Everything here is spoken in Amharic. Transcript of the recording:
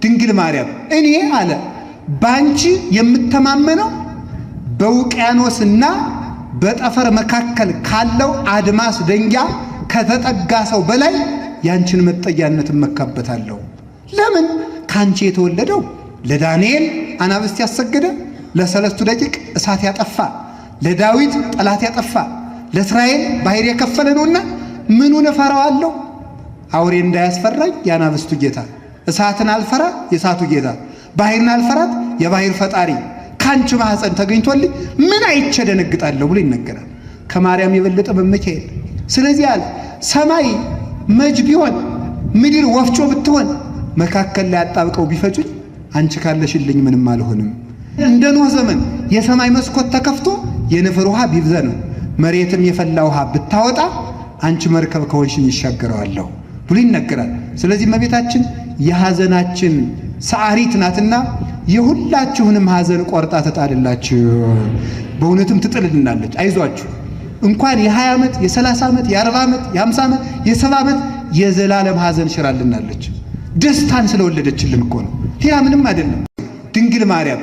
ድንግል ማርያም እኔ አለ ባንቺ የምተማመነው በውቅያኖስና በጠፈር መካከል ካለው አድማስ ደንጊያ ከተጠጋ ሰው በላይ ያንቺን መጠጊያነት እመካበታለሁ። ለምን? ካንቺ የተወለደው ለዳንኤል አናብስት ያሰገደ፣ ለሰለስቱ ደቂቅ እሳት ያጠፋ፣ ለዳዊት ጠላት ያጠፋ፣ ለእስራኤል ባህር የከፈለ ነውና ምኑን እፈራዋለሁ? አውሬ እንዳያስፈራኝ የአናብስቱ ጌታ፣ እሳትን አልፈራ የእሳቱ ጌታ፣ ባህርን አልፈራት የባህር ፈጣሪ ካንቺ ማህፀን ተገኝቶልኝ ምን አይቼ ደነግጣለሁ ብሎ ይነገራል። ከማርያም የበለጠ መመኪያ የለም። ስለዚህ አለ ሰማይ መጅ ቢሆን ምድር ወፍጮ ብትሆን መካከል ላይ አጣብቀው ቢፈጩኝ አንቺ ካለሽልኝ ምንም አልሆንም። እንደ ኖህ ዘመን የሰማይ መስኮት ተከፍቶ የንፍር ውሃ ቢብዘንም መሬትም የፈላ ውሃ ብታወጣ አንቺ መርከብ ከሆንሽኝ ይሻገረዋለሁ ብሎ ይነገራል። ስለዚህ እመቤታችን የሐዘናችን ሰዓሪት ናትና የሁላችሁንም ሐዘን ቆርጣ ትጣልላችሁ። በእውነትም ትጥልልናለች። አይዟችሁ እንኳን የ20 ዓመት የ30 ዓመት የ40 ዓመት የ50 ዓመት የ70 ዓመት የዘላለም ሐዘን ሽራልናለች። ደስታን ስለወለደችልን እኮ ነው። ሌላ ምንም አይደለም። ድንግል ማርያም